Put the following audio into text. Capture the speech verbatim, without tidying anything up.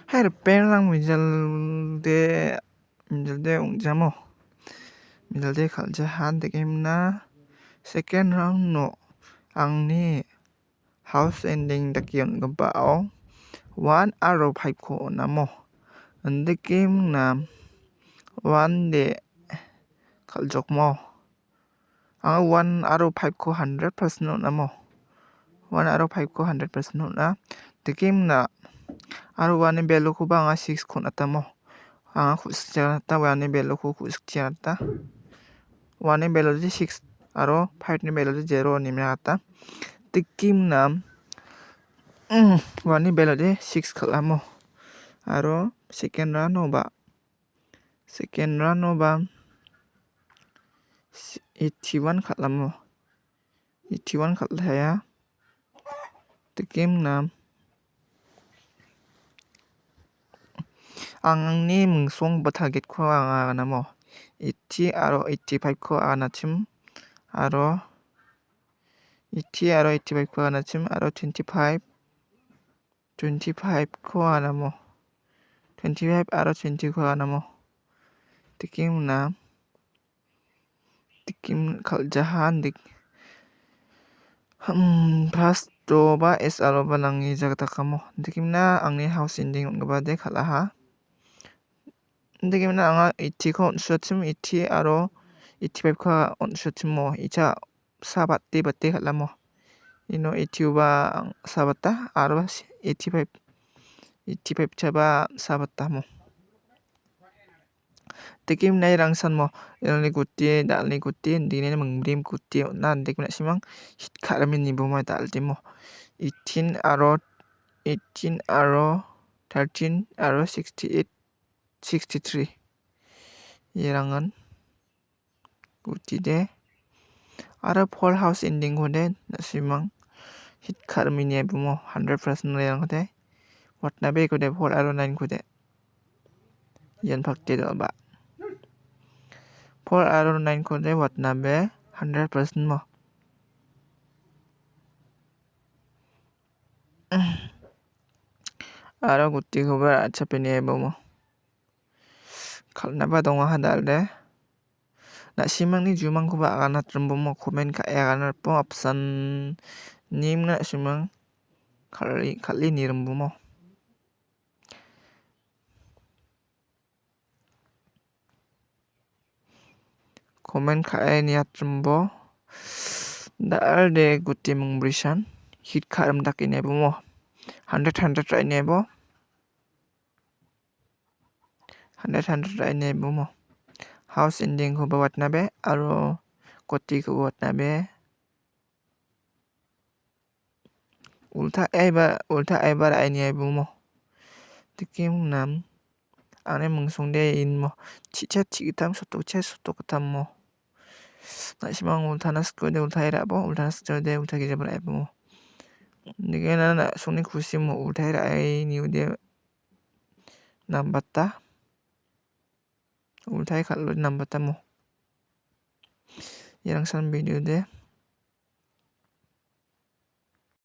Hai ripengrang mijilde, mijilde ong·jamo. Mijilde kal·jaha, degimna second round-o angni house ending dake on·gipao one aro five-ko on·amo. Indikimna one de kal·jokmo. Anga one aro five-ko hundred percent on·amo. One aro five-ko hundred percent on·a. Dikimna aro one-ni value-koba anga six-ko on·atamo. Anga ku·sikchi on·ata, one-ni value-ko ku·sikchi on·ata. One-ni value-de six aro five-ni value-de zero ine on·ata. Dikimna, mm, one-ni value-de six kal·amo. Aro second round-oba, second round-oba eighty-one kal·amo. Eighty-one kal·aha. Dikimna angni mingsong ba target-ko anga aganamo. Eighty aro eighty-five-ko aganachim aro eighty aro eighty-five-ko aganachim aro twenty-five, twenty-five-ko aganamo. Twenty-five aro twenty-ko aganamo. Dikimna Dikim kal·jaha dik-, hmm, first-oba S R-oba nange jagdakamo. Dikimna angni house ending on·gipade kal·aha. Dikimna anga eighty-ko on·suachim, eighty aro eighty-five-ko on·suachimo. Icha sa bate bate kal·amo. Ino eighty-oba ang-, sa bata aro eighty-five, eighty-five chaba sa batamo. Dikimna irangsanmo, irangni guti, dal·ni guti, indegimna mingbrim guti on·a, indegimna simang hit ka·rami nibo mai dal·demo. Eighteen aro, eighteen aro thirteen aro sixty-eight, sixty-three. Irangan gutide. Aro four house ending-kode na·simang hit ka·rami nibo mo hundred percent rang kode. Watnabe kode four aro nine kode. Ian pakti dal·ba. Four aro nine kode watnabe hundred percent mo. Aro gutikoba ra·chapeni ebo mo. Kal·naba dongaha dal·de. Na·simangni jumangkoba aganatrimbomo, komen ka·e aganatbo apsan nimna na·simang kal·e, kal·e nirimbomo. Komen ka·e niatrimbo. Dal·de guti mingbrisan hit ka·rim dake niabomo. Hundred, hundred ra·e niabo. Hundred, hundred ra·e niabomo. House ending-koba watnabe aro gutikoba watnabe. Ulta eba, ulta eba ra·e niabomo. Dikimna angni mingsongde inmo. Chi·chat chi·gittam, sotokchat sotokgittammo. Na·simang ultana sikode ultai ra·bo, ultana sikode ulta ge·saba ra·e bomo. Dikena na·songni kusimo ultai ra·e niode nambata. Ultai kal·ode nambatamo. Iarangsan video de.